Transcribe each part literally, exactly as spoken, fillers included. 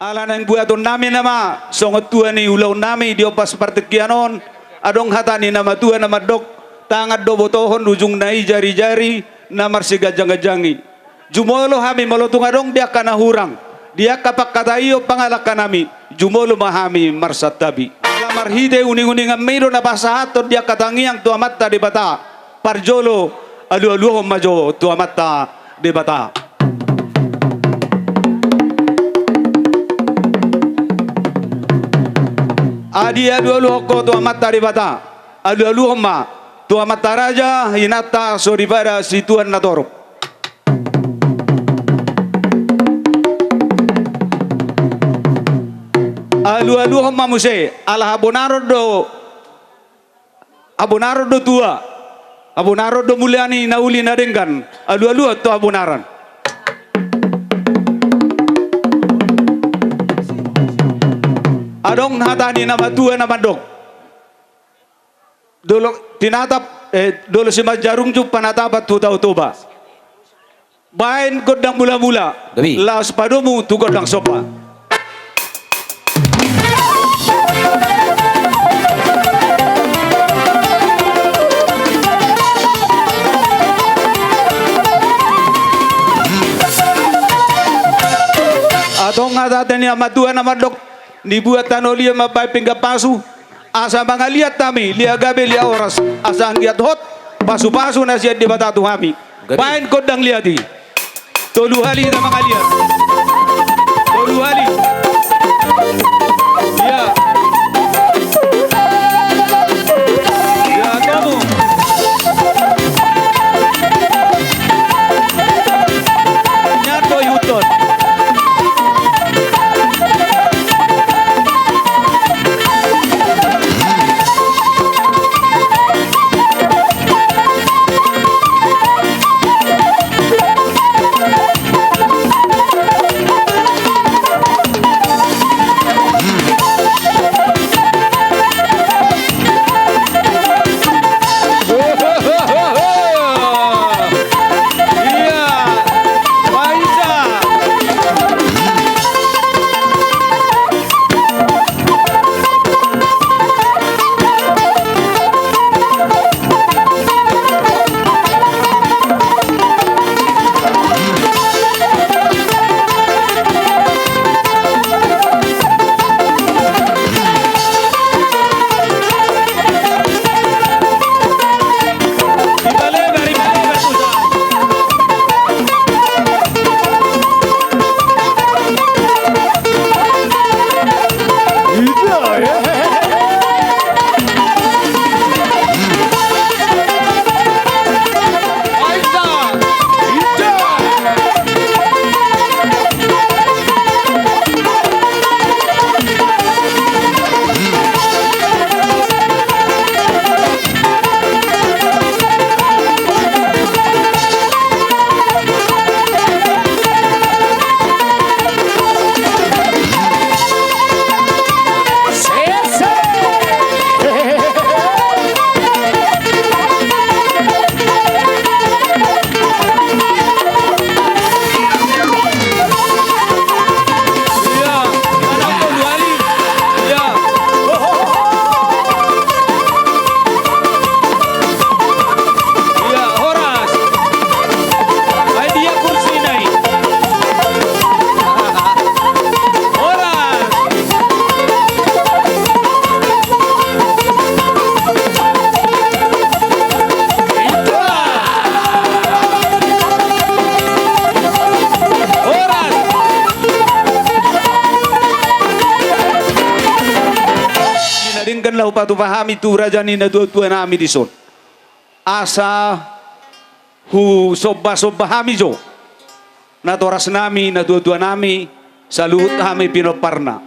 Ala naeng buatonnami nama songon tua ni ulaonnami di ombas partingkian on, adong hata ni na matua na mandok: Tangan do botohon, ujungna i jarijari, na marsiganjangganjang i. Jumolo hami molo tung adong di angka na hurang, di angka pangkataion pangalangkanami, jumolo ma hami marsantabi. Ala marhite uninguninganmi do na pasahathon di angka tangiang tu Amanta Debata. Parjolo, alualuhon ma jo tu Amanta Debata. Adi alualuhon ho tu Amanta Debata, alualuhon ma tu amanta raja, inanta soripada situan na torop. Alualuhon ma muse, ala habonaron do, habonaron do tua, habonaron do mula ni na uli na denggan, alualuhon tu habonaran. Adong hata ni na matua na mandok: Dolo tinatap, eh, dolo Simanjunjung panatapan tu Tao Toba. Baen gondang mulamula, gabe, laos padomu tu gondang somba. Adong hata ni na matua na mandok: Nibuat tano lia mambaen pinggan pasu, asa mangaliat hami, lia gabe lia horas, asa anggiat hot pasupasu na sian Debata tu hami. Gabe. Baen gondang liat i. Tolu hali hita mangaliat. Tolu hali. Ia. Ia, kamu. Nian do ihuthon. Horas. Di na denggan laho patupa hami tu raja ni natuatuanami dison. Asa husombasomba hami jo natorasnami, natuatuanami, saluhut hami pinomparna.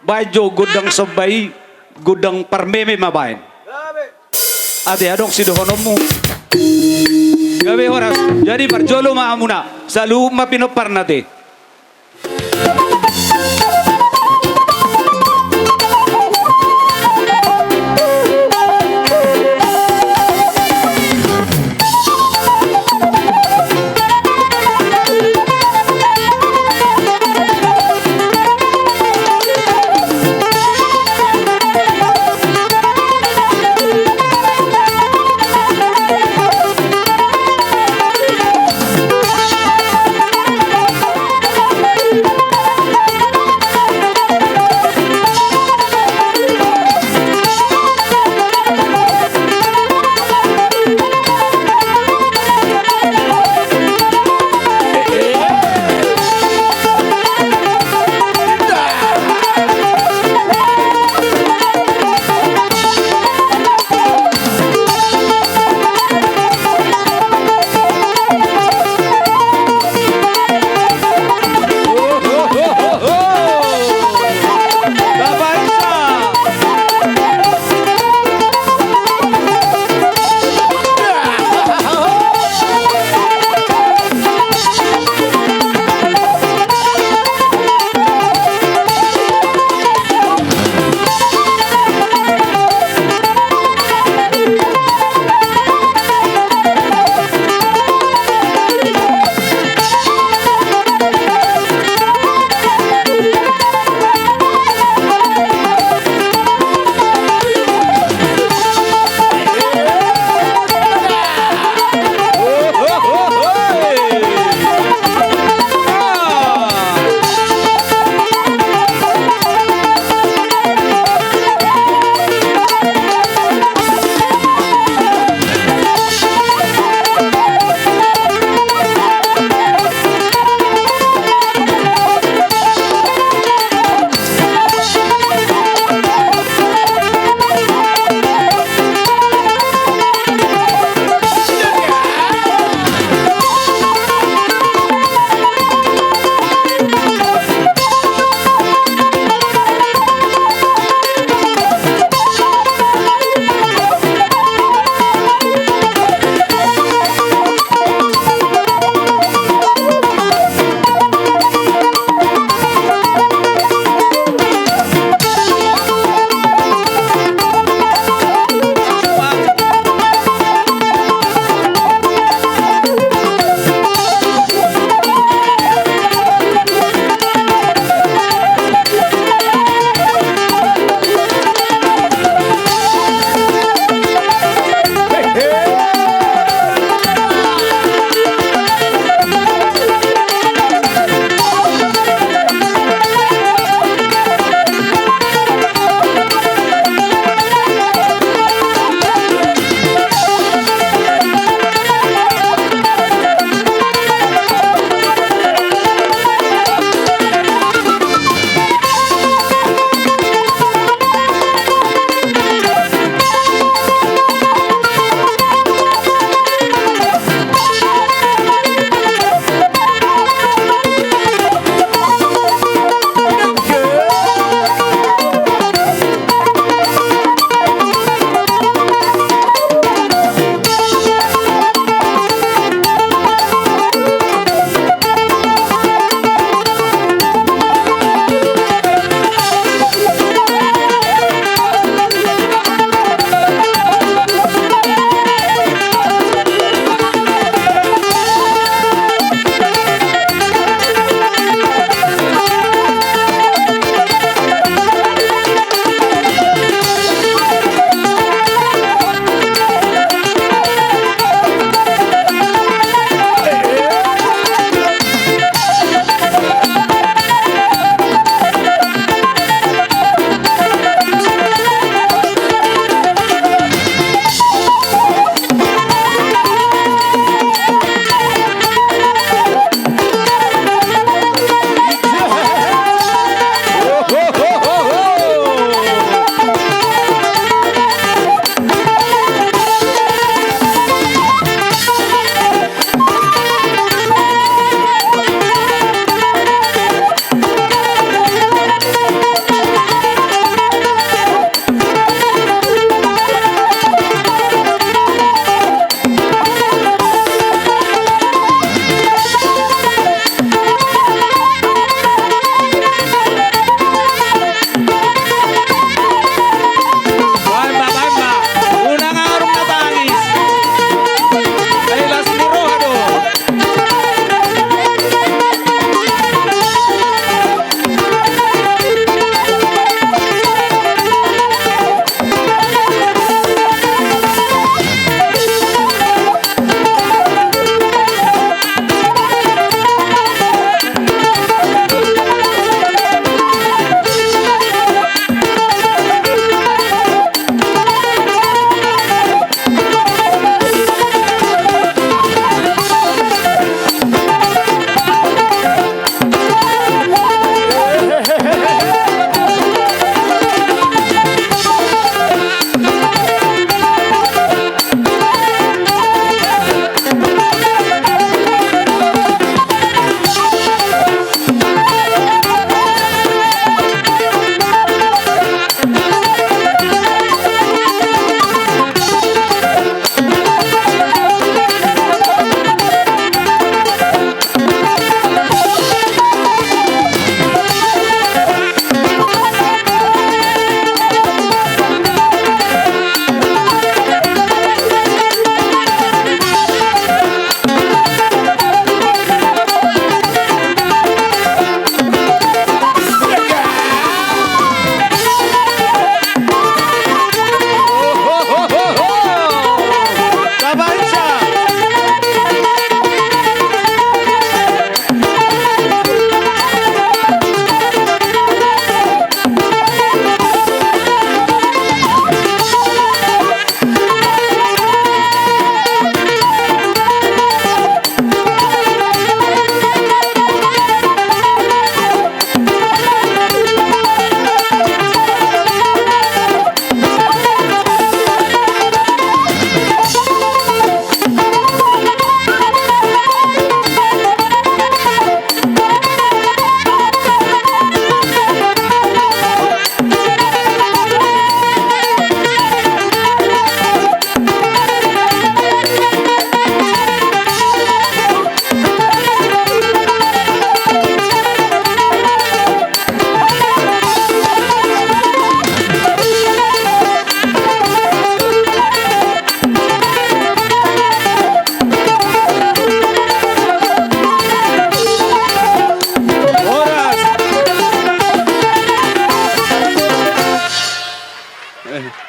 Baen jo gondang somba i, gondang parmeme ma baen. Ate, adong sidohononmu? Gabe, horas. Jadi parjolo ma hamuna, saluhut ma pinomparna, ate.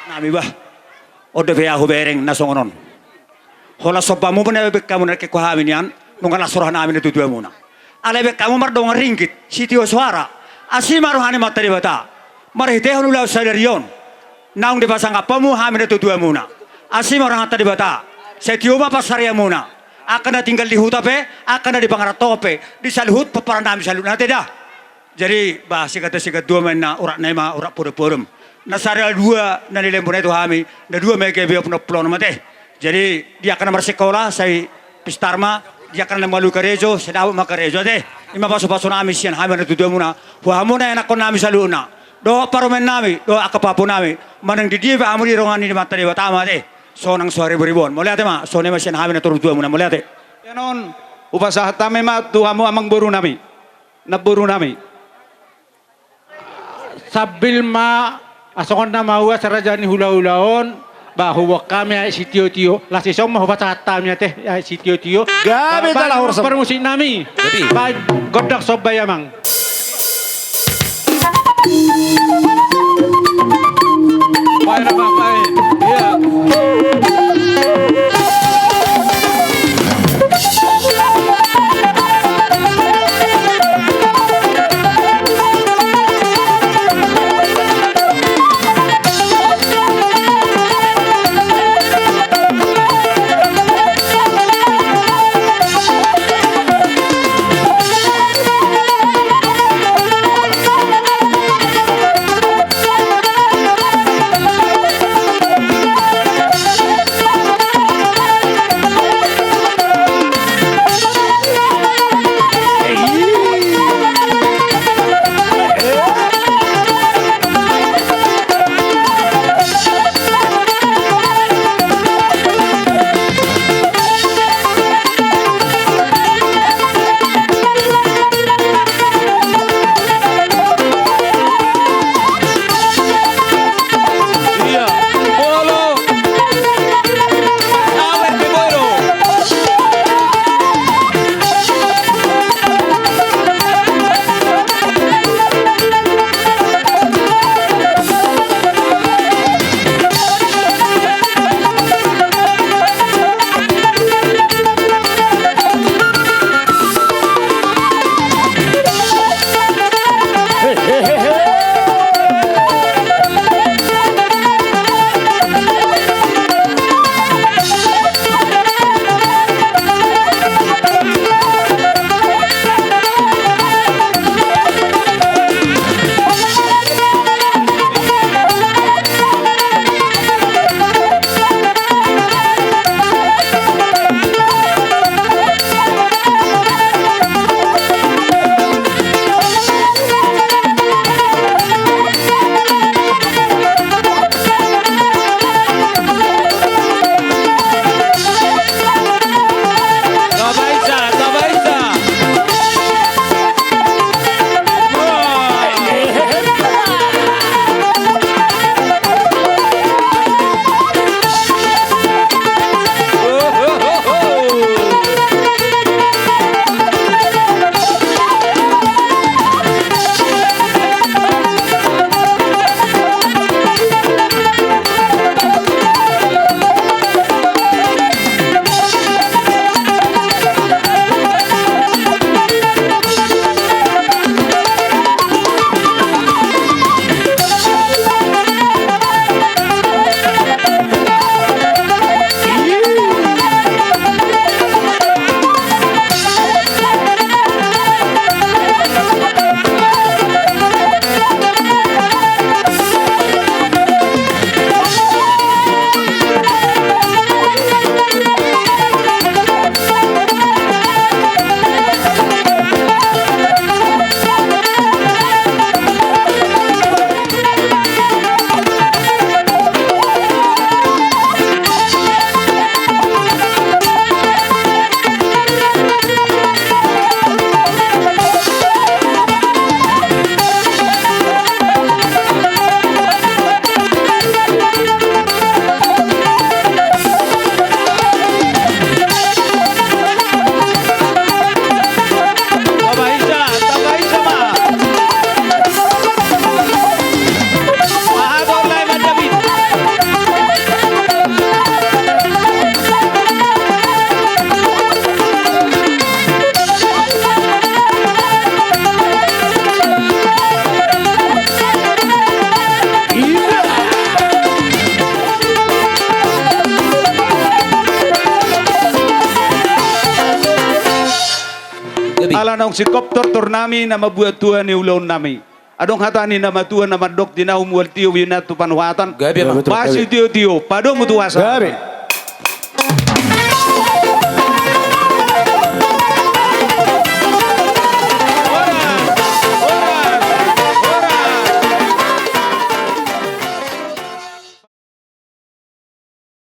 Nami bah. On dope ahu bereng na songon on. Holan sombamu ma na baen hamu na nangkin hami nian, nunga las roha nami natuatuamuna. Alai baen hamu mardongan ringgit, sitio soara. Asi ma roha ni Amanta Debata. Marhitehon ulaon sadari on. Naung dipasangap hamu hami natuatuamuna. Asi ma roha ni Amanta Debata. Sai tio ma pansarianmuna. Angka na tinggal di huta pe, angka na di pangarantoan pe, di saluhut pomparan nami saluhutna ate da. Jadi bah, sigata-sigatua ma inna, urat nai ma urat podompodom. Na sada dua na nilehon muna i tu hami, na dua ma i gabe opat pulu onom ate. Jadi di angka na marsikola sai pistar ma, di angka na mangolu karejo sai dapot ma karejo ate. I ma pasupasu nami sian hami natuatuamuna, tu hamu na ianakhon nami saluhutna, dohot parumaen nami, dohot angka pahompu nami, manang di dia pe hamu di tonga ni Amanta Debata ma ate. Sonang so hariboriboan. Mauliate ma, songon i ma sian hami natuatuamuna, mauliate. Ia non, hupasahat hami ma tu hamu amangboru nami, namboru nami. Sambil ma, songon na maua saraja ni hulahula on, bah, huboan hami aek sitiotio, laos dison ma hupasahat hami ate aek sitiotio. Gabe. Ba-, jala ba-, horsam. Parmusik nami. Gabe. Ba-, gondang somba i amang. Baen amang, baen. Ia. Ala naung singkop tortor nami na mambuat tua ni ulaon nami. Adong hata ni na matua na mandok, di na humual tio binahen tu panuhatan. Gabe ma. Pasi tio-tio padomu tu hasahatan.